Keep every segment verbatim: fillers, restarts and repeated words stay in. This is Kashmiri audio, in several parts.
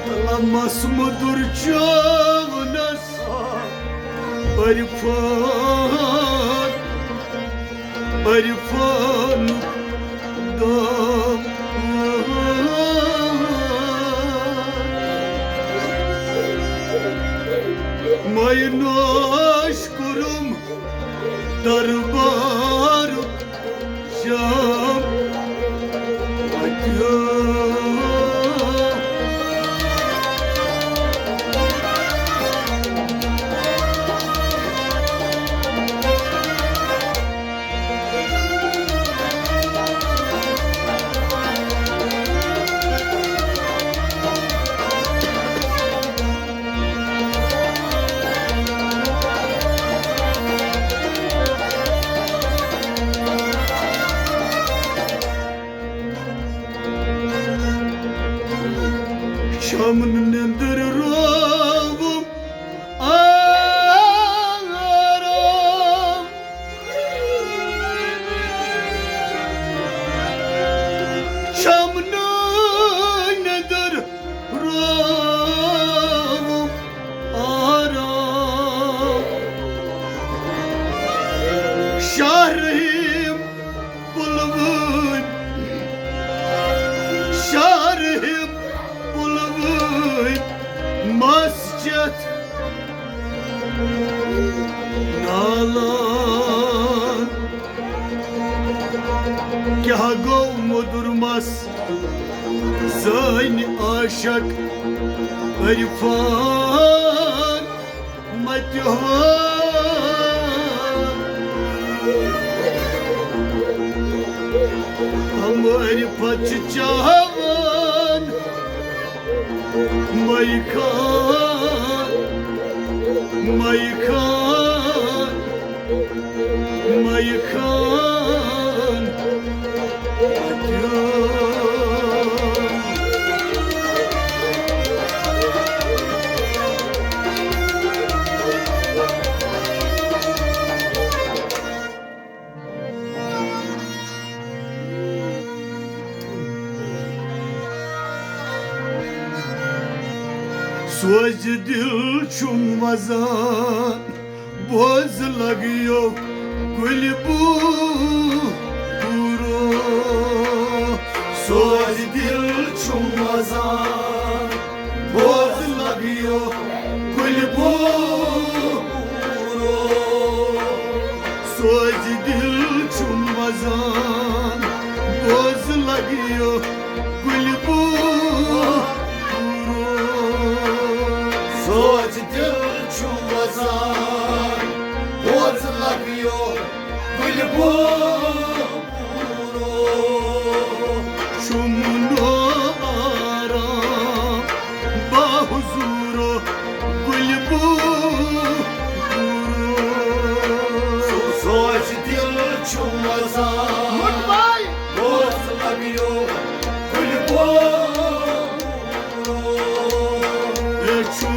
لمس مدر چاونس عرفان، عرفان دام۔ میناش کرم دربار شام اتیا۔ شامن نندر روو آرام۔ شامن نندر روو آرام۔ شاہ رحیم پلوٲمۍ، شاہ رحیم پلوٲمۍ مسجد نالان۔ کیٛاہ گوٚو مودُر مس زٲنۍ عاشق عرفان؟ متہِ ہوا۔ ہموارِ پتہٕ چھِ چاوان مَے خان، مَے خان، مَے خان۔ سوزِ دِل چھُم وزان، بوز لگیو گُلہِ بوٗرو۔ سوزِ دِل چھُم وزان، بوز لگیو گُلہِ بوٗرو۔ سوزِ دِل چھُم وزان، بوز لگیو گُلہِ بوٗرو۔ سوزِ دِل چھُم وزان، بوز لگیو گُلہِ بوٗرو۔ شُمنو آرام باحضوٗرو گُلہِ بوٗرو۔ سوزِ دِل چھُم وزان، بوز لگیو گُلہِ بوٗرو۔ اے چھُم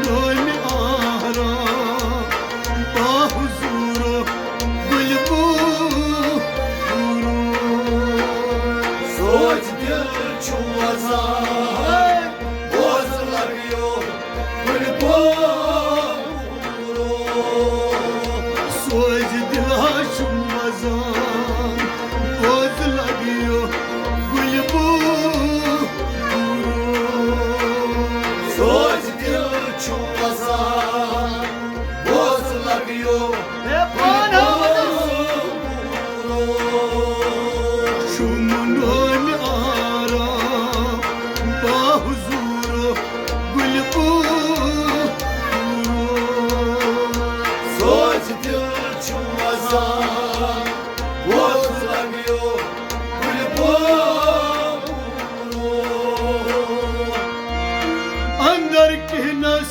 نومہِ آرام باحضوٗرو گُلہِ بوٗرو۔ سوزِ دِل چھُم وزان، بوز لگیو گُلہِ بوٗرو۔ سوزِ دِل چھُم وزان، بوز لگیو گُلہِ بوٗرو۔ سوزِ دِل چھُم وزان، بوز لگیو گُلہِ بوٗرو۔ شُمنو مےٚ آرام باحضوٗرو گُلہِ بوٗرو۔ سوزِ دِل چھُم وزان، بوز لگیو گُلہِ بوٗرو۔ اندر کِہنس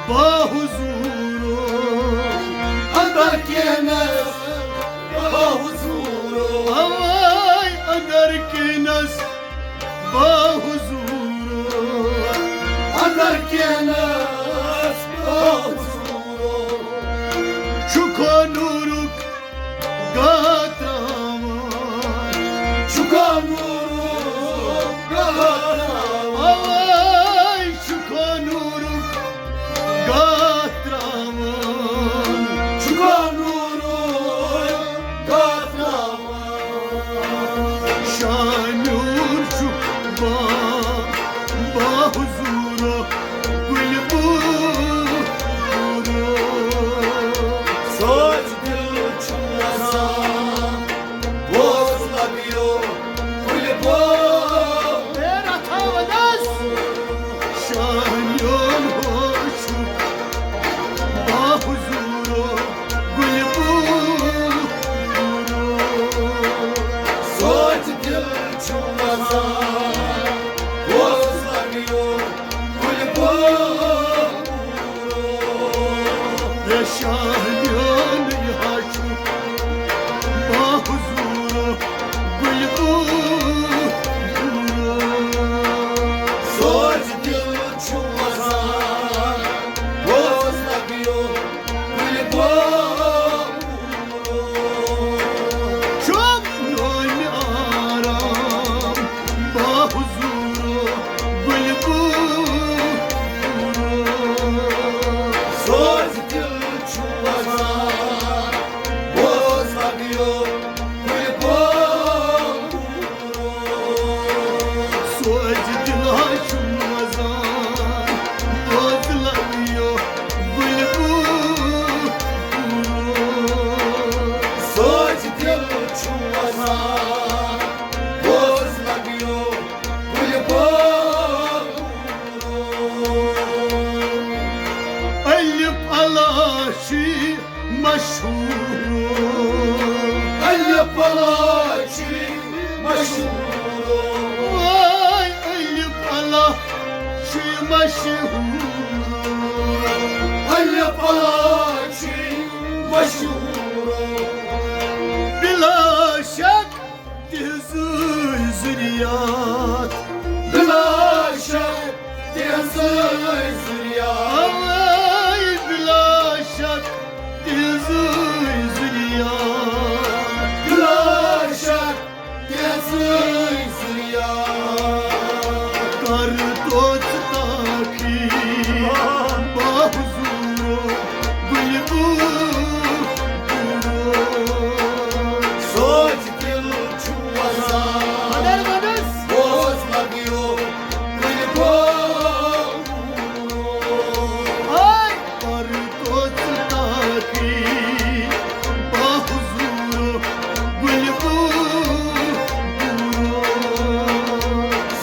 باحضوٗرو۔ اندر کِہنس باحضوٗرو۔ اوے اندر کِہنس باحضوٗرو۔ اندر کِہنس باحضوٗرو۔ چھُکھو نوٗرُک گاہ تراوان۔ چھُکھو نوٗرُک گاہ تراوان۔ اوے حضورو گُلہِ بوٗرو۔ سوز دِل چھُ وَسان، بوز لَبیو گُلہِ بوٗرو۔ شاہ میون ہوش چھُ باحضورو گُلہِ بوٗرو۔ سوز دِل چھُ وَسان، بوز لَبیو گُلہِ بوٗرو۔ اے شاہ میون یہِ ہا چھُ باحضورو گُلہِ بوٗرو۔ سوز دِل چھُ وَسان، بوز لَبیو گُلہِ بوٗرو۔ چھُم نومہِ آرام باحضورو گُلہِ بوٗرو۔ سوز دِل چھُ وَسان، بوز لَبیو گُلہِ بوٗرو۔ سوز دِل چھُم وَسان، بوز لَبیو گُلہِ بوٗرو۔ سوز دِل چھُم وَسان، بوز لَبیو گُلہِ بوٗرو۔ الف اللہ چھُ مشہوٗر۔ الف اللہ چھُ مشہوٗر۔ واے الف اللہ چھُ مشہوٗر۔ الف اللہ چھُ مشہوٗر۔ بلا شک تِہنٛزٕے ذُریات۔ بلا شک تِہنٛزٕے ذُریات۔ اوے بلا شک تِہنٛزٕے ذُریات۔ بلا شک تِہنٛزٕے ذُریات۔ کر توتہِ تاخیر باحضورو گُلہِ بوٗرو۔ سوز دِل چھُ وَسان، بوز لَبیو گُلہِ بوٗرو۔ ہاے! کر توتہِ تاخیر باحضورو گُلہِ بوٗرو۔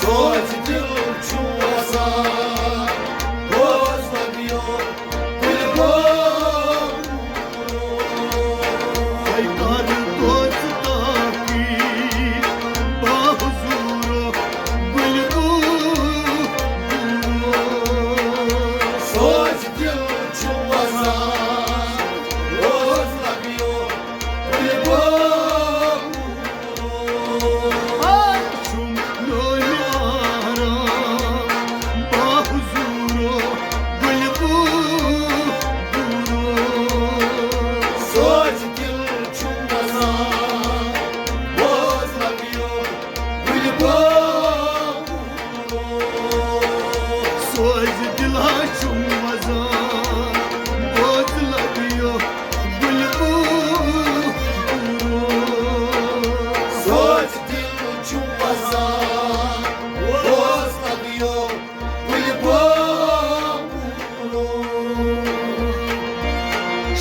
سوز دِل چھُ وَسان، بوز لَبیو گُلہِ بوٗرو۔ ہے کر توتہِ تاخیر باحضورو گُلہِ بوٗرو۔ سوز دِل چھُ وَسان، بوز لَبیو گُلہِ بوٗرو۔ چھُم نومہِ آرام باحضورو گُلہِ بوٗرو۔ سوز دِل چھُ وَسان، بوز لَبیو گُلہِ بوٗرو۔ سوز دِل ہا چھُم وَسان، بوز لَبیو گُلہِ بوٗرو۔ سوز دِل چھُم وَسان، بوز لَبیو گُلہِ بوٗرو۔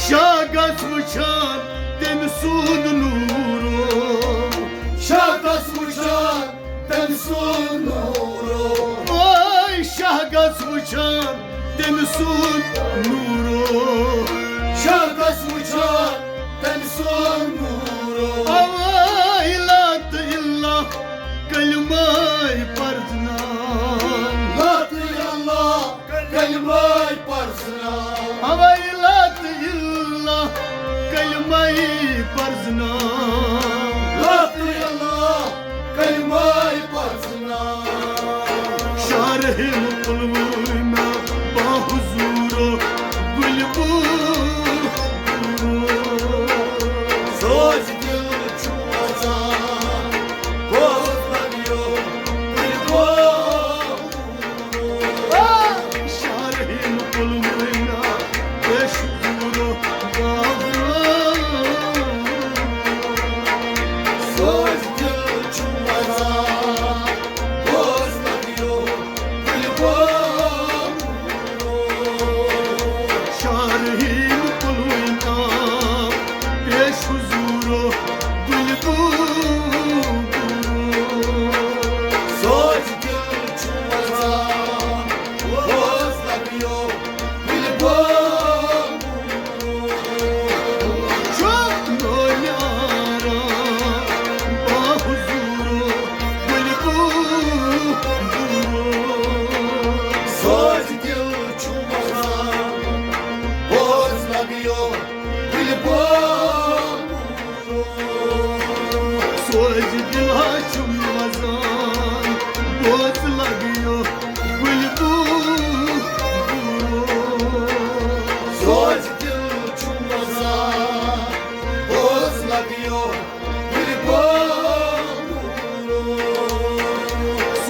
شاہ گژھ وٕچھان تٔمۍ سُنٛد نوٗرو۔ شاہ گژھ وٕچھان تٔمۍ سُنٛد نوٗرو۔ اوے شاہ گژھ وٕچھان تٔمۍ سُنٛد نوٗرو۔ شاہ گژھ وٕچھان تٔمۍ سُنٛد نوٗرو۔ اوے لا تہٕ الا کلمَے پرزناو۔ لا تہٕ الا کلمَے پرزناو۔ اوے لا تہٕ الا کلمَے پرزناو۔ لا تہٕ الا کلمَے پرزناو۔ شاہ رحیٖم پُلوٲمۍ باحضورو گُلہِ بوٗرو۔ سوز دِل چھُ وَسان، بوز لَبیو گُلہِ بوٗرو۔ شاہ رحیٖم پُلوٲمۍ باحضورو۔ سوز دِل چھُ وَسان، بوز لَبیو گُلہِ بوٗرو۔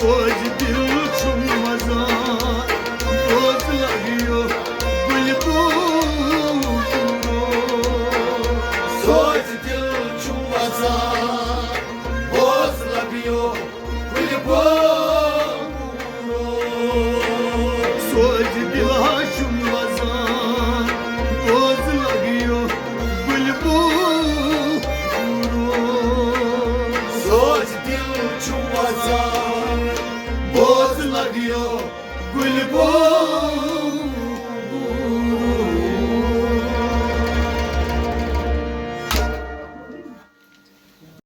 سوز دل چھُم وزان، بوز لگیو گُلہِ پوٗرو۔ سوز دل چھُم وزان، بوز لگیو گُلہِ پوٗرو۔ سوز دل چھُم وزان، بوز لگیو گُلہِ پوٗرو۔ سوز دل چھُم وزان، بوز لگیو گُلہِ پوٗرو۔